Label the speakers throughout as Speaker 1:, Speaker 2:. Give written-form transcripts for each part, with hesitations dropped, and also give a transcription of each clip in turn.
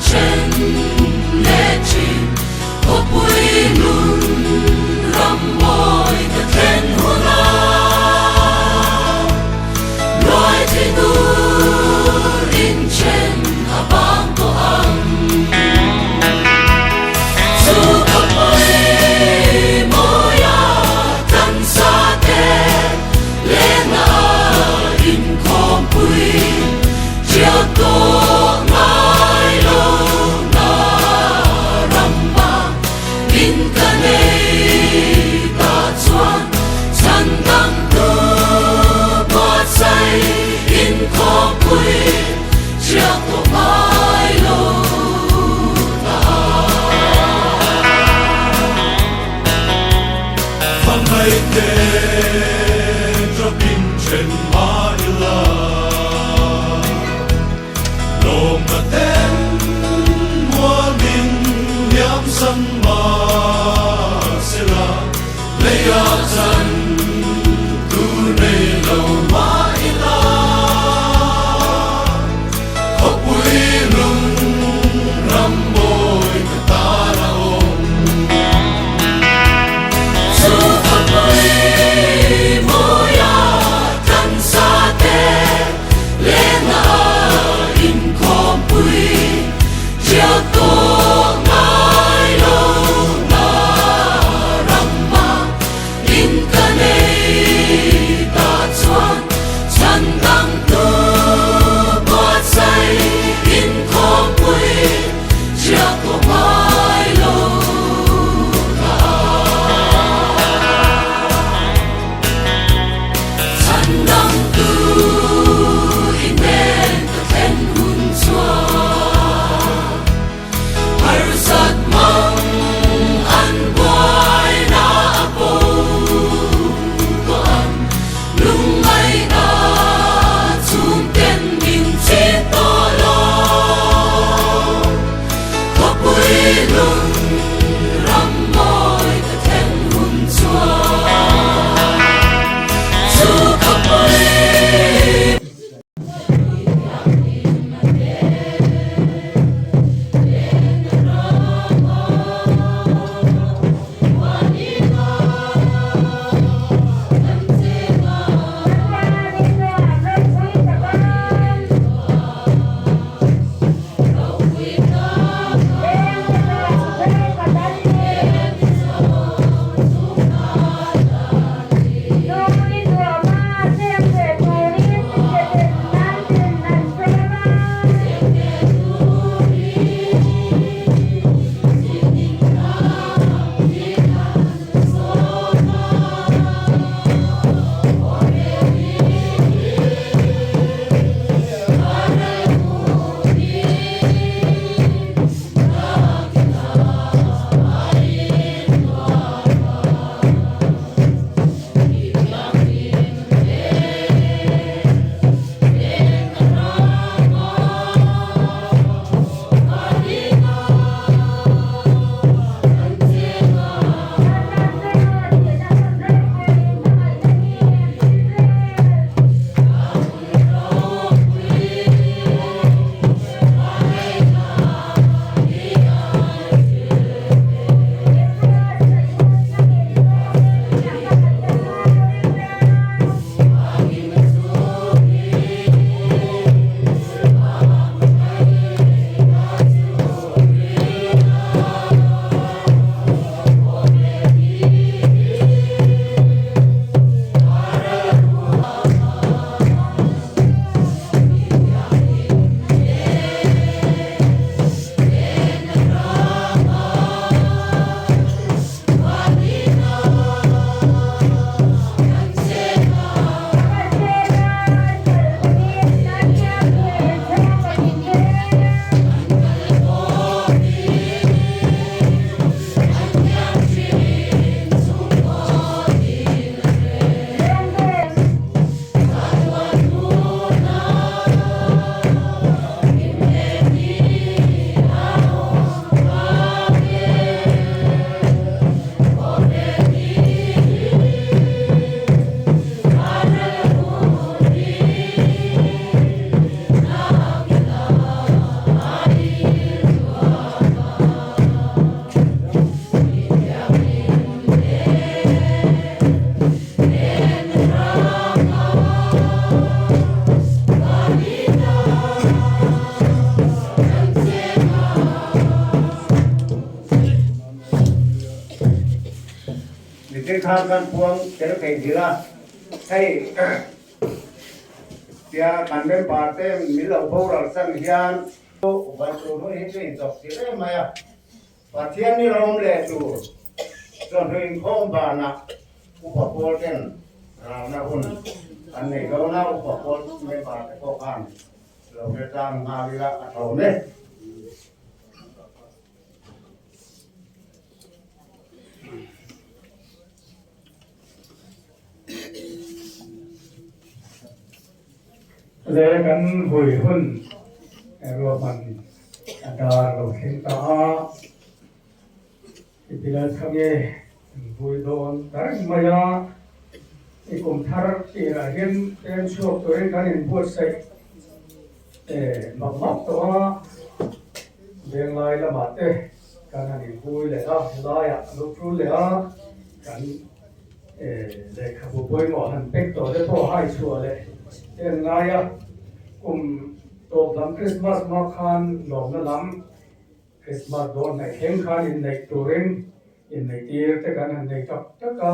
Speaker 1: then leh thin khawpui lung ram mawi ka thlen hunah Luai thinur in then a bang tawh ang. Chu khawpui mawia kan sa te lena inkhawmpui chiah tawh ngai lo na rama in ka nei ta chuan chhan dang tu buatsaih inkhawmpui chiah tawh ngai lo ta.
Speaker 2: Hmangaihte drapin then mah ila, lawmna ten muanin liam san mah sela, leiah chan tur nei lo mah ila, khawpui lung ram mawi ka tan a awm.
Speaker 1: Chu khawpui mawia kan sa te lena inkhawmpui chiah tawh ngai lo na rama in ka.
Speaker 3: khan kan puang tel thei hil a, hei tia kan member te min lo boral san hian vai tur hun hi chu inchawp chilh em mai a, Pathian ni rawm leh tur chawhnu inkhawm banah upa pawl ten ralna hun an nei dawn a, upa pawl member te pawh khan lo hre tlang nghal ila a tho mek.
Speaker 4: Le kan vui hun ruahman a dar lo thleng ta a, heti lai chhange kan vui dawn ta reng mai a, i kum thar tirah hian peng chhuak turin kan inbuatsaih mak mak tawh a, venglai lamah te kan han inbui leh a, helaiah a lo tul leh a, kan lehkhabu pawimawh han pek tawh te pawh hai chhuah leh te an ngai a, kum tawp lam Krismas hma khan lawmna lam Krismas dawn hnaih thleng khan inneih turin inneih tir te kan han nei tak tak a.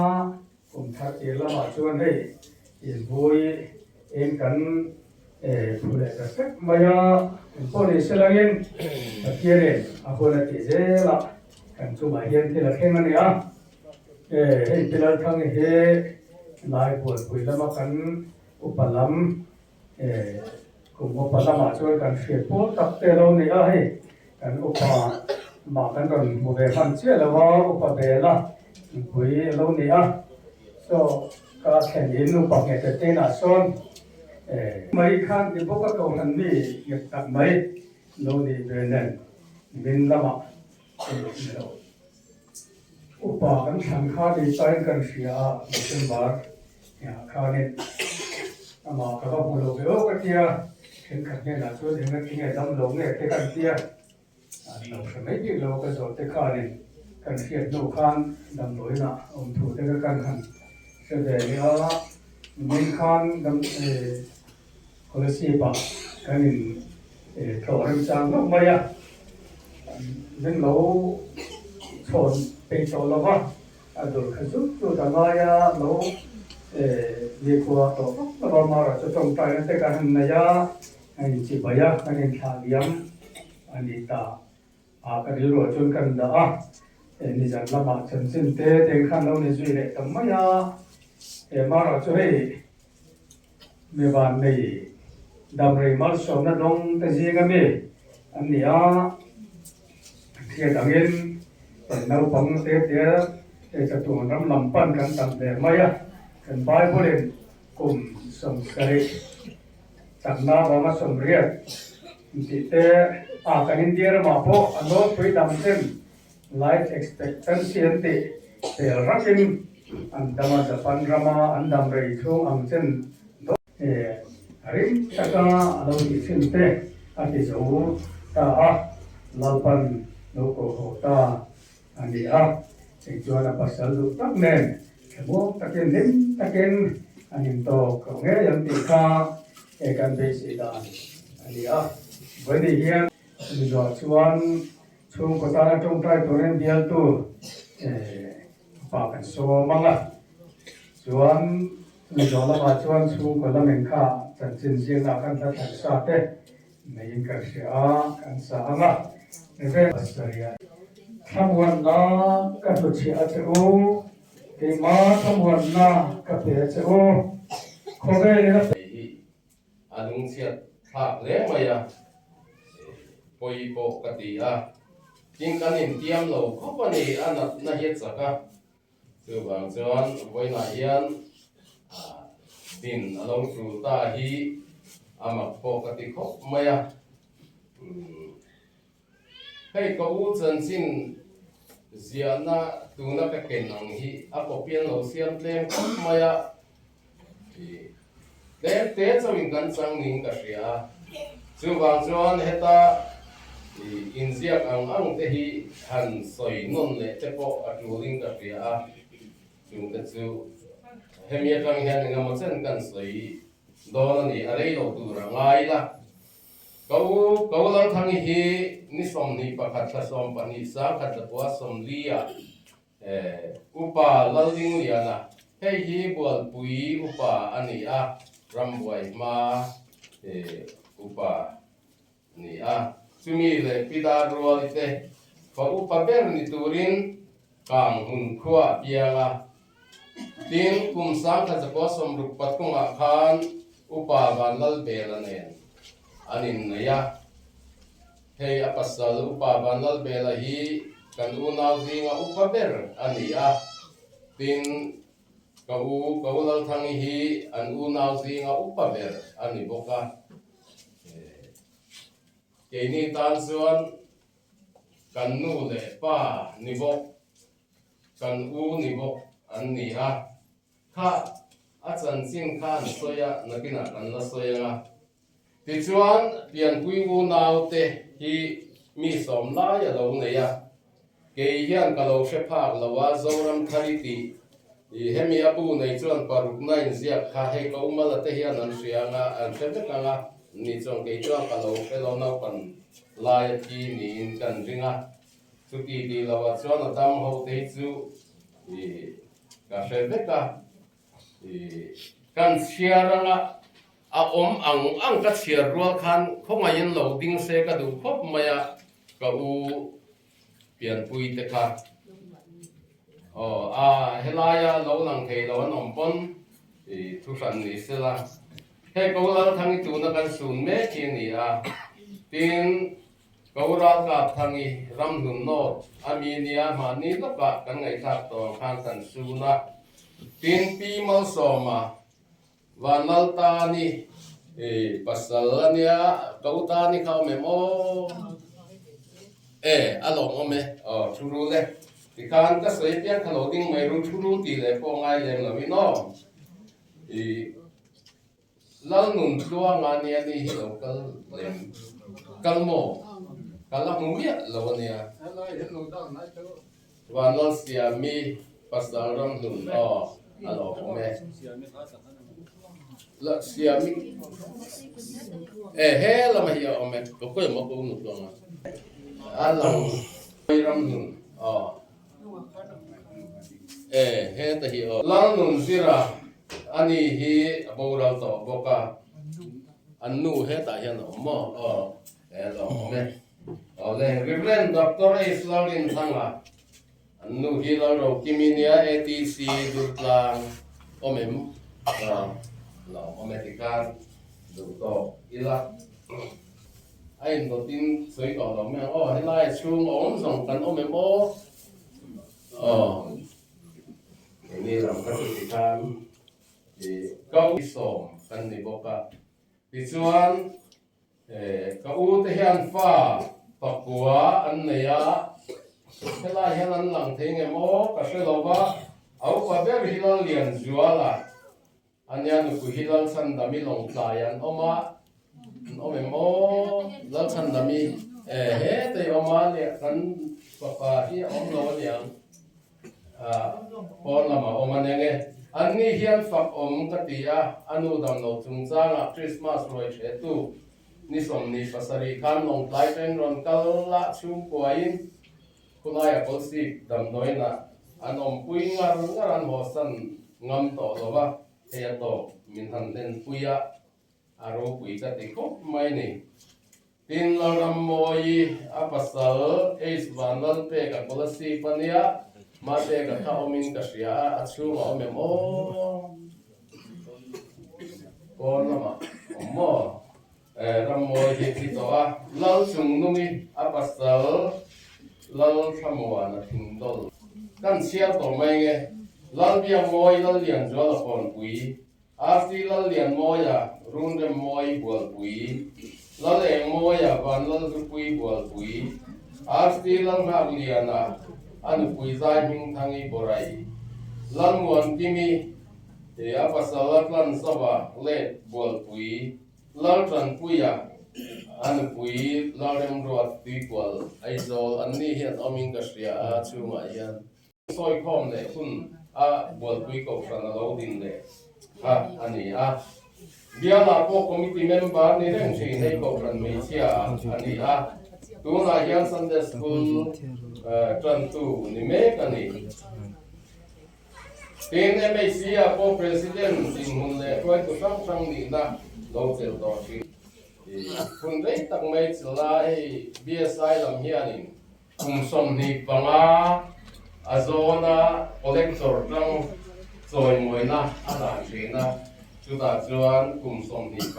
Speaker 4: Kum thar tir lamah chuan hei inbui in kan phu leh ta sek mai a, engpawh ni se langin Pathianin a hun a tih zelah kan chungah hian thil a thleng a ni a. Hei Pilalthang hi lai bualpui lama kan upa lam kum upa lamah chuan kan hriat pawl tak te lo ni a, hei kan upa mah kan rawn hmu ve hman chiah lo a, upa bela nupui a lo ni a, saw ka thlen in upa nghet te tenah sawn mai khan ti bawk a kohhran mi nghet tak mai lo ni ve nen min lamah ni lo. Upa kan thlan kha ni tain kan hria a, December ah khanin amah ka va hmu lo ve aw ka tia, thenkhat hnenah chuan eng ati nge dam lo nge te kan tia, an lo hre mai bik lo ka zawh te khanin kan hriat hnu khan damdawiinah awm thu te ka kan han hre ve leh a, nimin khan dam Scholarship ah kan in tlawh remchang hlauh mai a, min lo chhawn peih tawh lo va, a dul kha zut zut a ngai a, lo nikhua tawh vak lo va, Mara chu tawngtaina te kan han nei a, kan inchibai a, kan inthlah liam a ni ta a, ka rilruah chuan kan dah a, nizan lamah chanchin te te khan lo ni zui leh ta mai a, Mara chu hei Mi vannei damrei malsawmna dawng te zinga mi an ni a, thiat angin kan naupang te te te chatuan ram lam pan kan tam ve mai a, kan Bible in kum 70 chakna avanga 80 tih te a kan India ramah pawh a nawlpui dam ten Life expectancy an tih fel rakin an dam a, Japan rama an dam rei chhung ang chen dawt rim taka a lo tih thin te a ti zo ta a, Lalpan lo koh haw ta a ni a, cheng chuan a pasal duh tak nen thlamuang takin hlim takin an intawk tawh ngei ang tih kha he kan beisei dan a ni a, vawiin hian Mizoah chuan Chhungkaw tana tawngtai turin bialtu pa kan sawm ang a, chuan Mizo lamah chuan chhungkaw lamin kha chanchin zirna kan hla thlan sa te neiin kan hria a, kan sa ang a. Thlamuanna ka hluchhiah a che u, keima thlamuanna ka pe a che u, khawvelin a.
Speaker 5: Hei hi A lungchhiat thlak hle mai a, pawi pawh ka ti a, tin kan intiam lo khawp a ni, a natna hi a chak a, chuvang chuan vawiinah hian din a lo tul ta hi a mak pawh ka ti khawp mai a. Hei ka u chanchin ziahna tuna ka ken ang hi a copy an lo siam tlem khawp mai a, Tlem te chauhin kan chang niin ka hria a, chuvang chuan heta inziak ang ang te hi han sawi nawn leh te pawh a tulin ka hria a, chungte chu hemi atang hian engemaw chen kan sawi dawn a ni, a rei lo tur a ngai la. Ka u Kolalthangi hi ni 21 thla 12 sang khat zakua 40 ah. Upa Laldingliana, hei hi Bualpui upa a ni a, rambuai hma upa a ni a. Chumi leh Pidar Ruali te fa upa ber ni turin Kang hmun khua a piang a. Tin, kum 1963 ah khan Upa Vanlalbela nen an innei a. Hei a pasal Upa Vanlalbela hi kan unau zinga upa ber a ni a. Tin, ka u ka u Lalthangi hi an unau zinga upa ber a ni bawk a. Keini tan chuan kan nu leh pa ni bawk, kan u ni bawk an ni a. Kha a chanchin kha an sawi a, nakinah kan la sawi ang a. Tichuan, pianpui unaute hi mi sawm lai a lo nei a, kei hian ka lo hre phak lo a, Zoram Thari tih i hemi a bu nei chuan parukna inziak kha hei ka umala te hian an hria ang a, an hre vek ang a, ni chuan kei chuan ka lo hre lo naupan lai a thi niin kan ring a, chuti tih loah chuan a dam ho te hi chu i ka hre vek a, i kan chhiar ang a. A awm ang ang ka chhiar rual khan khawngaihin lo ding se ka duh khawp mai a, ka u pianpui te kha aw a helaia lo lang thei lo an awm pawn i thu hran ni sela hei ko Lalthangi tuna kan sun mek hi a ni a, tin ko Ralkapthangi ramhlun nawt a mi nia mahni lawkah kan ngaihthlak tawng khan kan sun a, tin Pi Malsawma Vanlal ta ni i pasal a nia ka u ta ni kha awm em aw e a lawm awm e aw thu rul e tikhan ka sawi piang kha lo ding mai ru thu rul tih leh pawh ngai lem lo in aw i Lalnun tluanga nia ni hi lo kal lem kal maw kal a hmu miah lo a nia Vanlal Siami pasal ramhlun aw a lo awm e. La Siami e he lama hi a awm e ka khawi maw ka u nu tluang a. A lang ramhlun aw e he ta hi aw. Lalnun zira ani hi a boral tawh bawk a an nu hetah hian a awm maw aw e a lo awm e. Awle, Rev. Doctor Ace Lalrinthanga, an nu hi Lalrokimi nia ATC Durtlang awm em? Aw, lo awm e tikhan duh tawk ila. A indawtin sawi tawh lo mai ang. Aw, helai chhung a awm zawng kan awm em aw? Aw, keini lam kha chu tikhan i kau sawm kan ni bawk a. Tichuan, Ka u te hian fa pakua an nei a, helai hian an lang thei nge maw ka hre lo va, a upa ber hi Lallianzuala a nia, nupui hi Lalchhandami Lawngtlai an awm a, an awm em aw Lalchhandami e hetei awm a nia kan fapa hi a awm lo a niang. Pawn lamah awm a nia nge. An ni hian fak awm ka ti a, a nu dam lo chungchangah Christmas ruai ṭhetu ni 27 khan Lawngtlai train rawn kal lah chhungkuain khulaia Kawlsik damdawiinah an awmpui ngar ngar an hawsan ngam tawh lo va, hei a tawp min han hlenpui a, a ropui ka ti khawp mai ni. Tin, Lalrammawi a pasal Ace Vanlalpeka Kolasib a nia, Mateka kha awmin ka hria a, a chhungah awm em aw? Pawn lamah awm maw? Rammawi hi thi tawh a, Lalchungnungi a pasal Lalthlamuana Thingdawl kan chhiar tawh mai nge, Lalbiakmawi Lallianzuala Kawnpui RC Lallianmawia, Runremmawi Bualpui, Lalengmawia, Vanlalzupui Bualpui, RC Lalnghakliana, a nupui zai Hmingthangi Borai, Lalmuankimi, a pasal a Tlanzova let Bualpui, Laltanpuia, a nupui Lalremruat Tuikual Aizawl an ni hian awmin ka hria a chhungah hian. Sawikhawm leh hun a Bualpui Kohhran a lo din leh kha a ni a. Bialah pawh committee member ni reng thin hei Kohhran hmeichhia ah a ni a. Tunah hian Sunday School tantu ni mek a ni. Tin, MHC-ah pawh President dinhmun leh hruaitu hrang hrang nihna lo chelh tawh thin. Hun rei tak mai chila hei BSI lam hianin kum 25 a zawna collector tang chawimawina a dan thin a, chutah chuan kum 25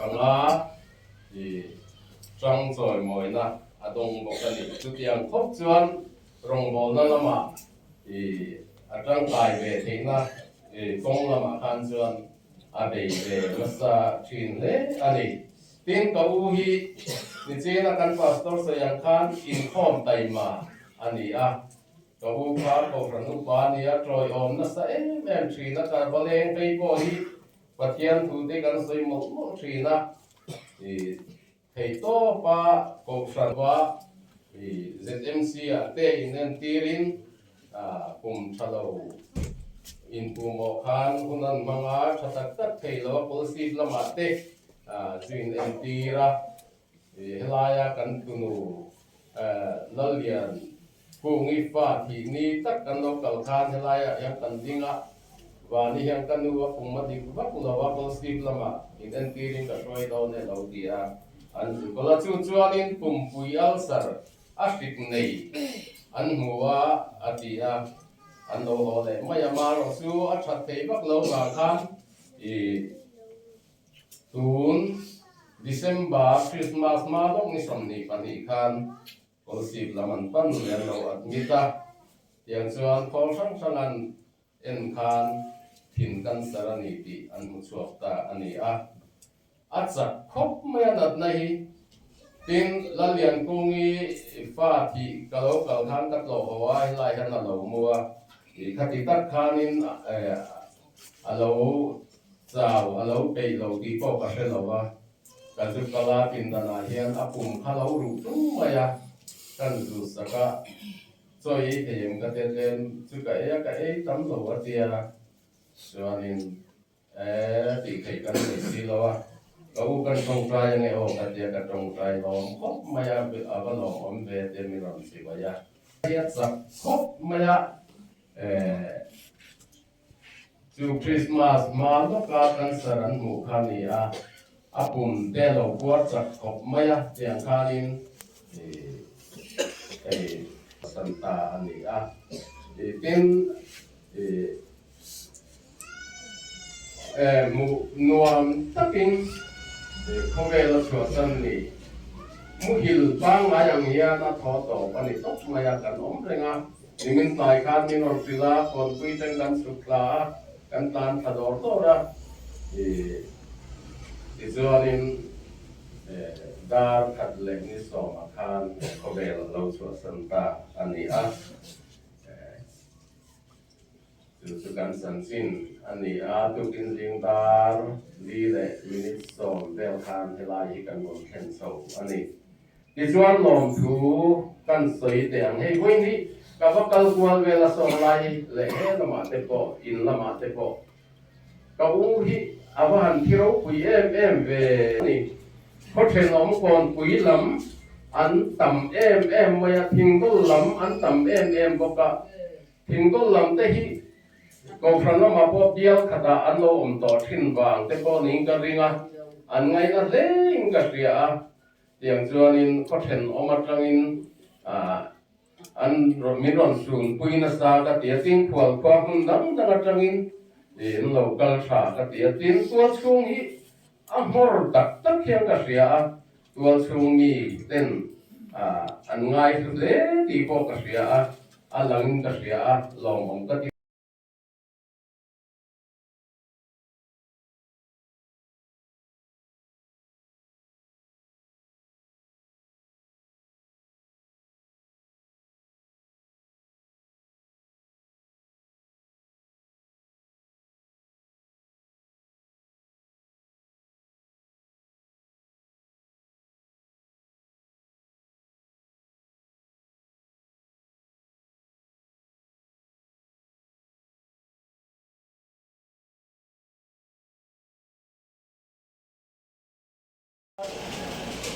Speaker 5: tang chawimawina a dawng bawk a ni. Chutiang khawp chuan rawngbawlna lamah a tangkai ve theihna kawng lamah khan chuan a bei ve nasa thin hle a ni. Tin, ka u hi nichina kan pastor sawi ang khan inkhawm taima a ni a. Ka u kha Kohhran upa a ni a, tawiawm nasa em em thin a, Karvaleng phei pawh hi Pathian thu te kan sawi mawlh mawlh thin a. Theihtawpa Kohhran va ZMC ah te inentirin kum tha lo inpuhmawh khan hun an hmang a, tha tak tak thei lo a policy lamah te chu inentir a. Helaia kan tunu Lallian Kungi fa thih ni tak kan lo kal khan helaiah hian kan ding a, Vani hian ka nu a kum a dik vak lo a, Kawlsip lamah inentirin ka hruai dawn e lo ti a, an zu kal a. Chu chuanin pumpui ulcer a hrik nei an hmu a, a ti a, an lo haw leh mai a. Marawh chu a that thei vak lo vang khan i tun December Christmas hma lawk ni 22 khan Kawlsip lam an pan leh an lo admit a, tiang chuan khawl hrang hrang an en khan thin cancer a ni tih an hmu chhuak ta a ni a. A chak khawp mai a natna hi. Tin, Lalliankungi fa thih ka lo kal khan ka tlawh haw a, helai hian a lo mu a, khati tak khanin a lo chau, a lo peih lo tih pawh ka hre lo va. Ka zu kal a, pindanah hian a pum kha lo ruh tung mai a, kan zu sak a, chaw ei thei em ka ti a, tlem chu ka ei a, ka ei tam lo a tia, chuanin eh tih theih kan nei si lo a, ka u kan tawngtai ange aw ka tia, ka tawngtai lawm khawp mai a, a va lawmawm ve te min rawn si mai a. A chak khawp mai a, eh. Chu Christmas hma lawka cancer an hmuh kha a ni a, a pum te a lo puar chak khawp mai a, tiang khanin hei Santa a ni a, tin hmuh nuam takin khawvel a chhuahsan ni. Muhil pangngai ang hian a thaw tawp a ni tawp mai a, kan awm reng a. Nimin tlai khan min rawn hrilh a, kawnpui ten kan chhuk thla a, kan tlan thla dawr dawr a. Tichuanin dar khat leh ni sawmah khan khawvel a lo chhuahsan ta a ni a. Chu chu kan chanchin a ni a, tukin zing dar li leh minute 10 vel khan helai hi kan rawn thlen chho a ni. Tichuan lawmthu kan sawi teh ang, hei vawiin hi ka va kal kual vel a sawm lai hi leh he lamah te pawh in lamah te pawh ka u hi a va han thi ropui em em ve a ni. Khaw thenawm kawnpui lam an tam em em mai a, thingdawl lam an tam em em bawk a. Thingdawl lam te hi Kohhran lamah pawh bial khatah an lo awm tawh thin vang te pawh niin ka ring a, an ngaina hlein ka hria a. Tiang chuanin khaw thenawm atangin an min rawn sunpui nasa ka ti a, tin khual khua hmun dang dang atangin in lo kal tha ka ti a, tin tual chhung hi a hmawr tak tak hian ka hria a, tual chhung mi ten an ngai hlu hle tih pawh ka hria a, a langin ka hria a, lawmawm ka ti.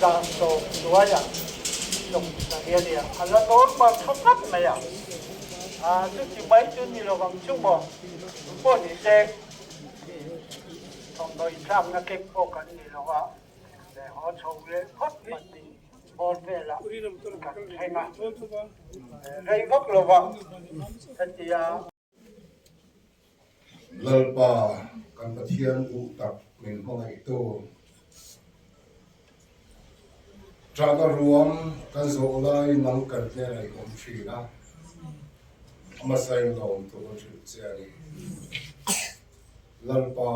Speaker 6: Dan tawp hnuaiah Sawmsarih a nia, a la normal tha tlat mai a, a chuti mai chu ni lo vang chu maw, pawh ni se thawmhnaw inthlakna keng pawh kan ni lo a, leh haw chho leh phawt pahnih bawr velah kan thleng a, rei vak lo va hetia.
Speaker 7: Lalpa kan Pathian duh tak min hmangaihtu Ṭahna ruam kan zawh lai nang kan hnenah i awm ṭhin a, a hmasain lawm tur a hrilh che a ni. Lalpa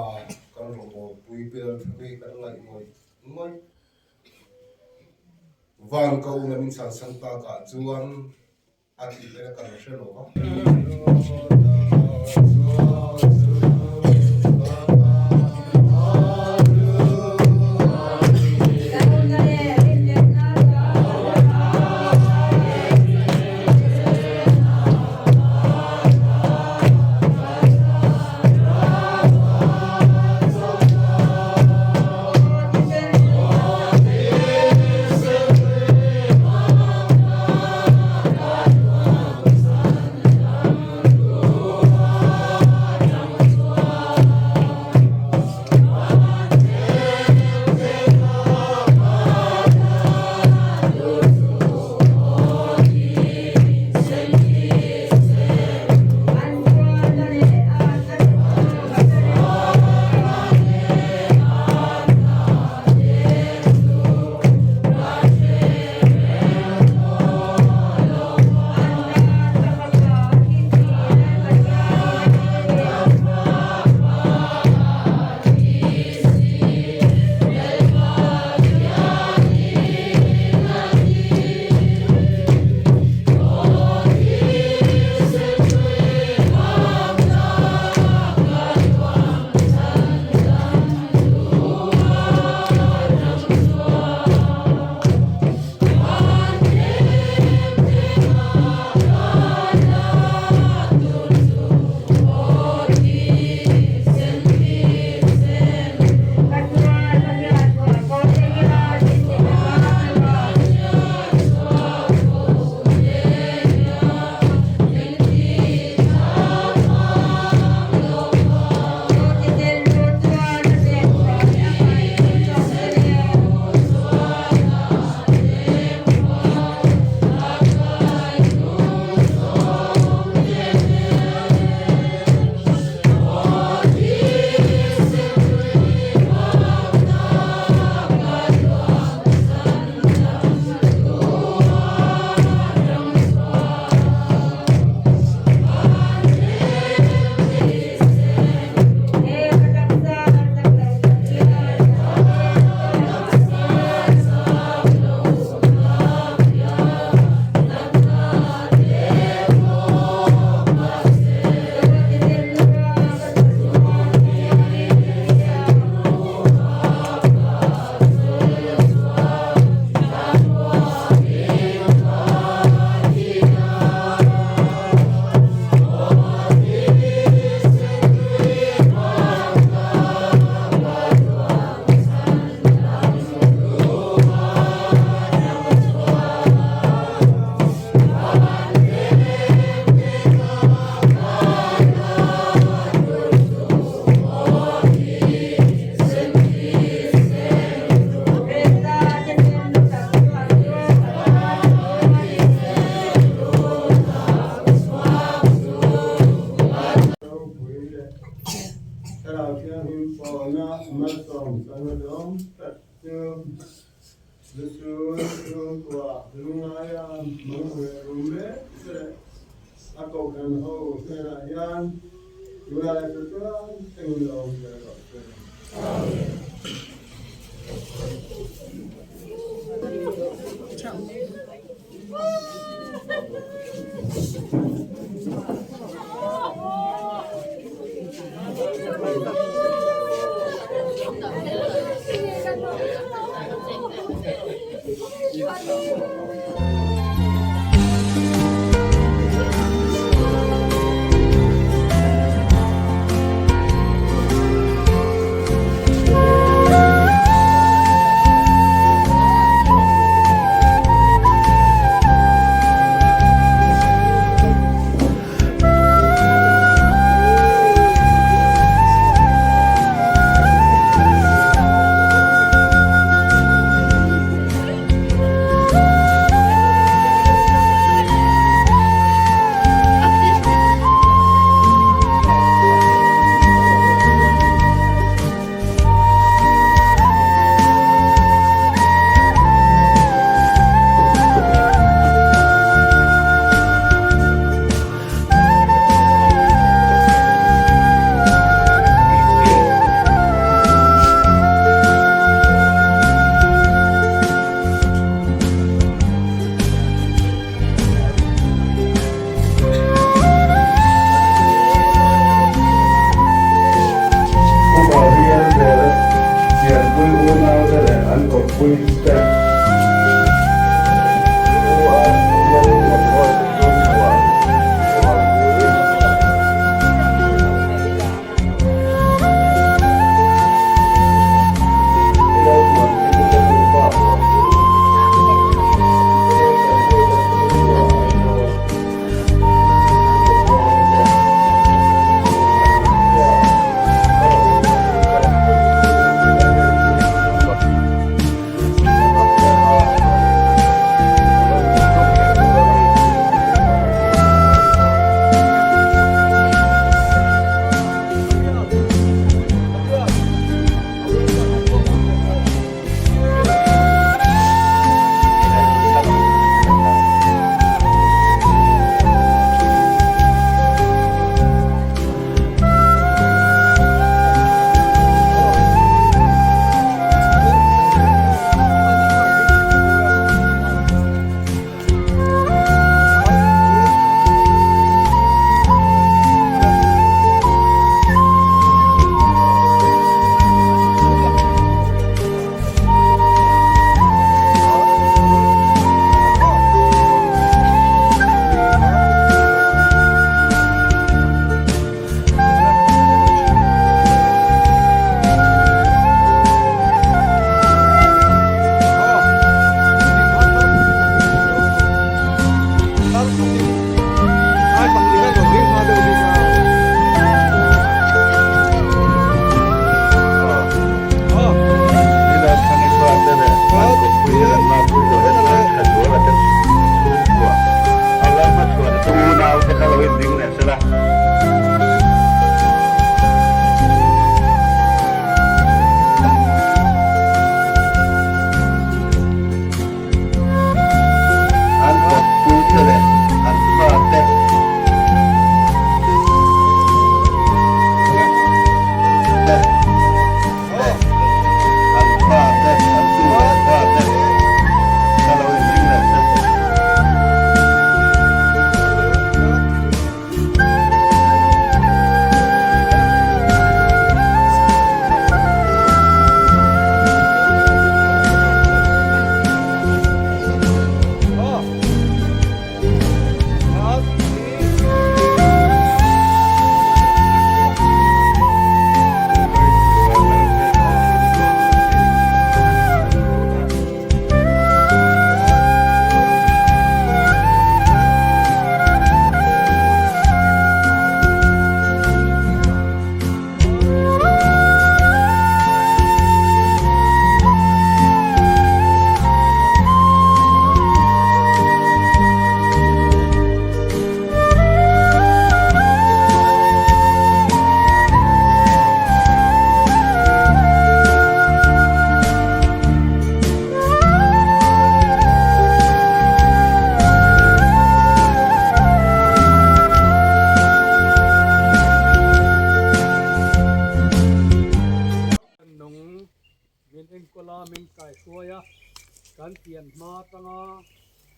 Speaker 7: kan rawngbawlpui Pilalthami kan ngaih ngawih ngawih. Van ka u la min chhansan takah chuan A tih te kan hre lo va.
Speaker 8: Ropui leh Thlarau Thianghlim pawna malsawm chang a dawng tak chu Lusun chhungkua lungngaia mang leh rum mek leh a kohhran ho hnenah hian tunah leh chu chuan engin lo awm zel rawh se.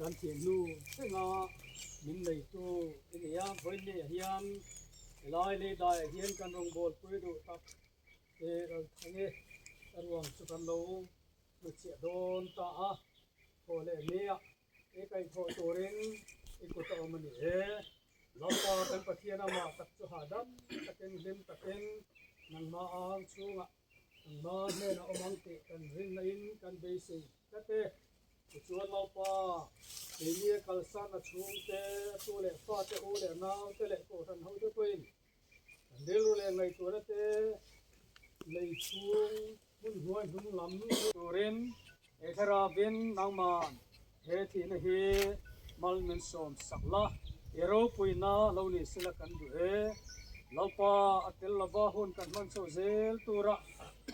Speaker 4: Kan thih hnu thlenga min neitu i ni a, vawiinniah hian helai lei daiah hian kan rawngbâwl pui duh tak e ral thang e, a ruang chu kan lo hluchhiah dawn ta a, thawh leh nia i kaihthawh turin i kut a awm a ni e. Lalpa kan Pathian amah tak chu hahdam takin hlim takin nangmah ang chhungah Nangmah hnenah awm ang tih kan rinna in kan beisei tlat e. Tichuan Lalpa, keini a kalsan a chhungte, a tu leh fate, u leh naute leh kohhran hote pawhin kan rilru leh ngaihtuahna te lei chhung hmun hnuai hnung lam turin he thlarauin nangman he thihna hi mal min sawm sak la, i ropuina lo ni sela kan duh e. Lalpa a tel lova hun kan hman chhoh zel tura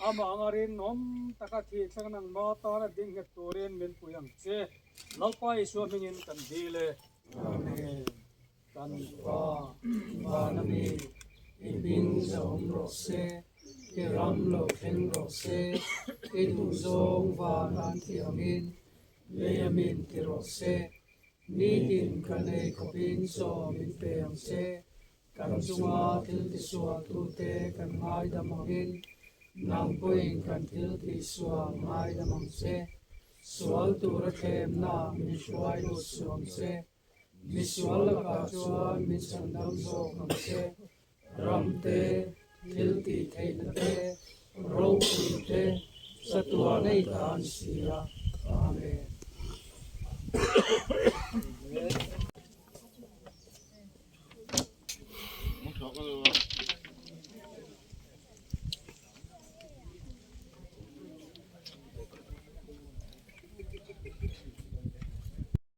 Speaker 4: amah anga rinawm taka thih thleng nangma tana ding nghet turin min pui ang che. Lalpa Isua hmingin kan dil e. Amen. Kan Pa,
Speaker 9: Vana mi, i hming zahawm rawh se, i ram lo thleng rawh se, i duhzawng van an tih angin lei a min ti rawh se. Nitin kan ei khawpin chaw min pe ang che, kan chunga thil tisualtute kan ngaidam angin nang pawhin kan thil tihsual ngaidam ang che. Sual tura thlemna min hruai lut suh ang che. Misual lakah chuan min chhandam zawk ang che, ram te, thil tih theihna te, ropui te, chatuah nei ta an si a. Amen.